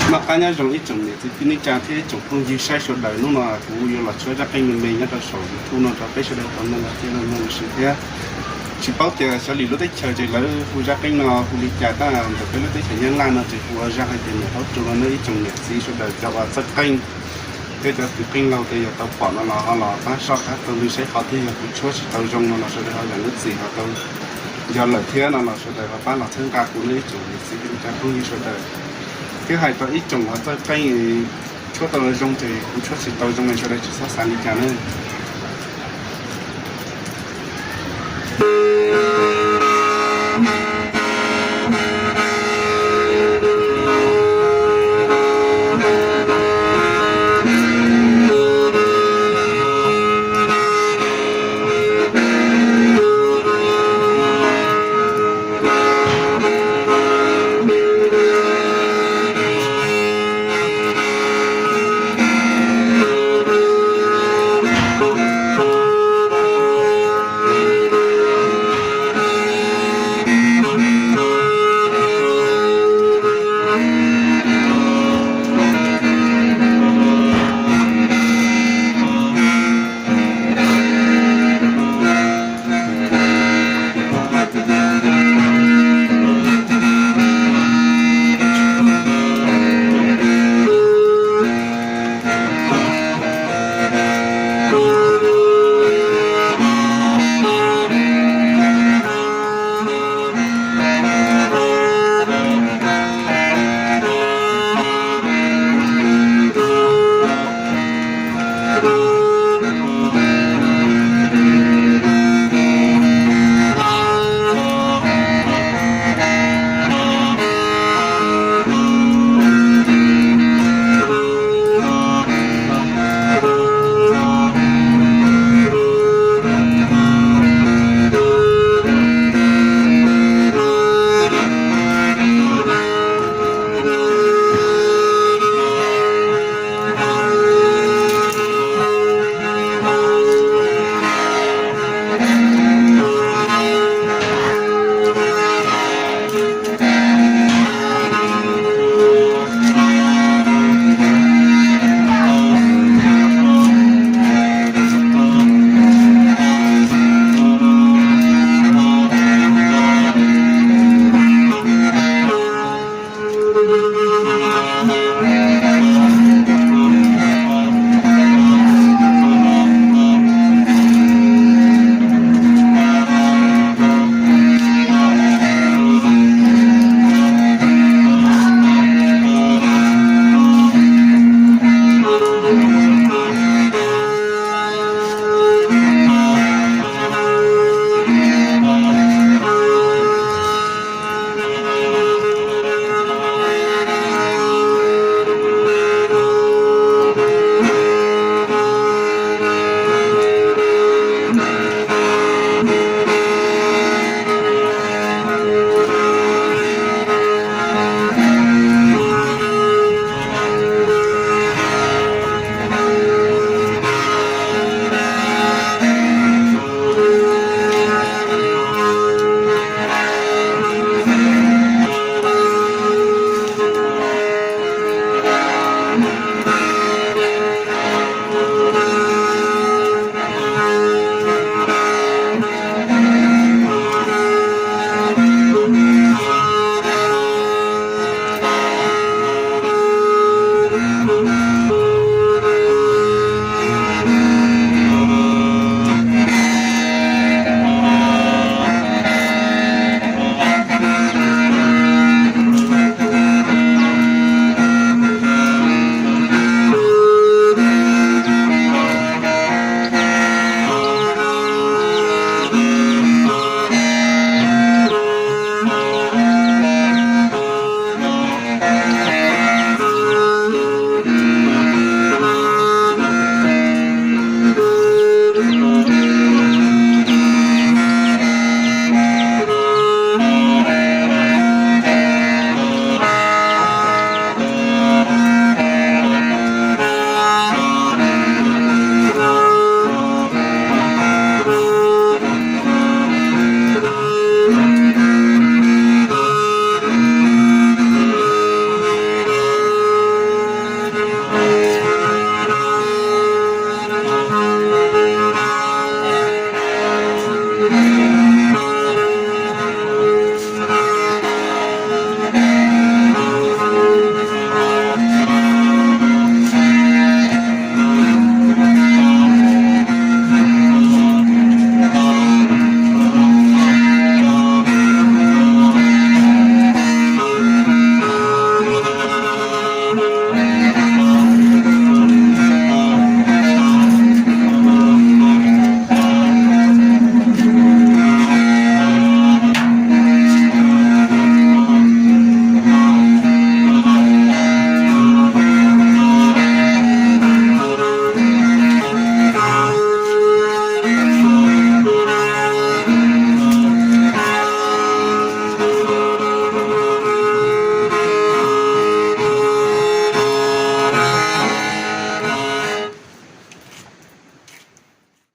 Noj qab nyob zoo ib tsoom niam txiv kwv tij neej tsa thiab ib tsoom phooj ywg saib sawv daws, hnub no kuv yuav los tshaj zaj qeej me me nyob rau saum YouTube no rau peb sawv daws tau mloog thiab mloog lus sia thiab. Tsis paub tias xyov lwm lub teb chaws ces lawv hu zaj qeej no hu li cas, tab ntawm peb lub teb chaws Nyab Laj no ces hu ua zaj hais tias niam hlob tsu no nawb ib tsoom niam txiv sawv daws. Cov uas txawj qeej thiab cov kwv qeej laug tej yog tau pom no los ho los pab soj qab taug lw saib qhov twg yog kuv tshuab tsis tau zoo no los sawv daws ho zam lub txim ho tau yog lawm thiab no los sawv daws ho pab los txhawb nqa kuv nawb ib tsoom niam txiv kwv tij neej tsa phooj ywg sawv daws. Thiab hais rau ib tsoom uas txawj qeej tshuab tau zoo ces kuv tshuab tsis tau zoo es sawv daws tsis txhob xav li cas nawb.